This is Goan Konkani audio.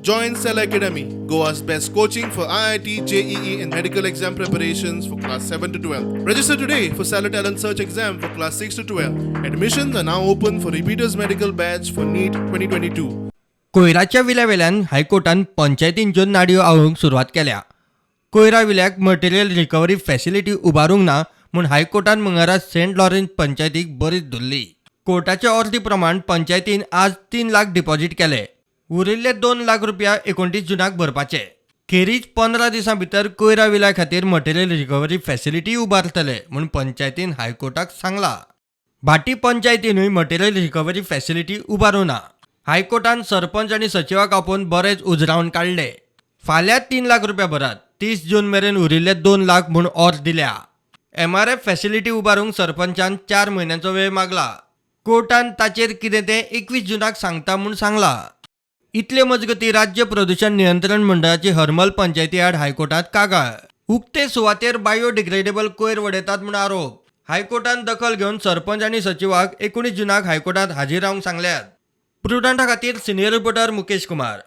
Join Cell Academy, Goa's best coaching for IIT, JEE, and medical exam preparations for class 7 to 12. Register today for Stellar Talent Search exam for class 6 to 12. Admissions are now open for repeaters medical batch for NEET 2022. कोयराच्या विल्यावेल्यान हायकोर्टान पंचायतींच्यो नाडयो आवळूंक सुरवात केल्या. कोयरा विल्याक मटेरियल रिकव्हरी फॅसिलिटी उबारूंक ना म्हूण हायकोर्टान मंगळारा सेंट लॉरेन्स पंचायतीक बरीच धरली. कोर्टाच्या ऑर्दी प्रमाण पंचायतीन आज 3 लाख डिपॉझिट केले. उरिल्ले 2 लाख रुपया 29 जुनाक भरपाचे. खेरीज 15 दिसां भितर कोयरा विल्या खातीर मटेरियल रिकव्हरी फॅसिलिटी उबारतले म्हूण पंचायतीन हायकोर्टाक सांगला. भाटी पंचायतीनूय मटेरियल रिकव्हरी फॅसिलिटी उबारूं ना. हायकोर्टान सरपंच आनी सचिवाक आपोवन बरेच उजरावन काडले. फाल्यां 3 लाख रुपया भरात, 30 जून मेरेन उरिल्ले 2 लाख म्हूण ऑर्द दिल्या. एमआरएफ फॅसिलिटी उबारूंक सरपंचान 4 म्हयन्यांचो वेळ मागला. कोर्टान ताचेर कितें तें 21 जुनाक सांगता म्हूण सांगला. इतले मजगती, राज्य प्रदूषण नियंत्रण मंडळाची हरमल पंचायती आड हायकोर्टात कागाळ. उक्ते सुवातेर बायोडिग्रेडेबल कोयर वडयतात म्हूण आरोप. हायकोर्टान दखल घेवन सरपंच आनी सचिवाक 19 जुनाक हायकोर्टात हाजीर रावंक सांगल्यात. प्रुडंटा खातीर सिनियर रिपोर्टर मुकेश कुमार.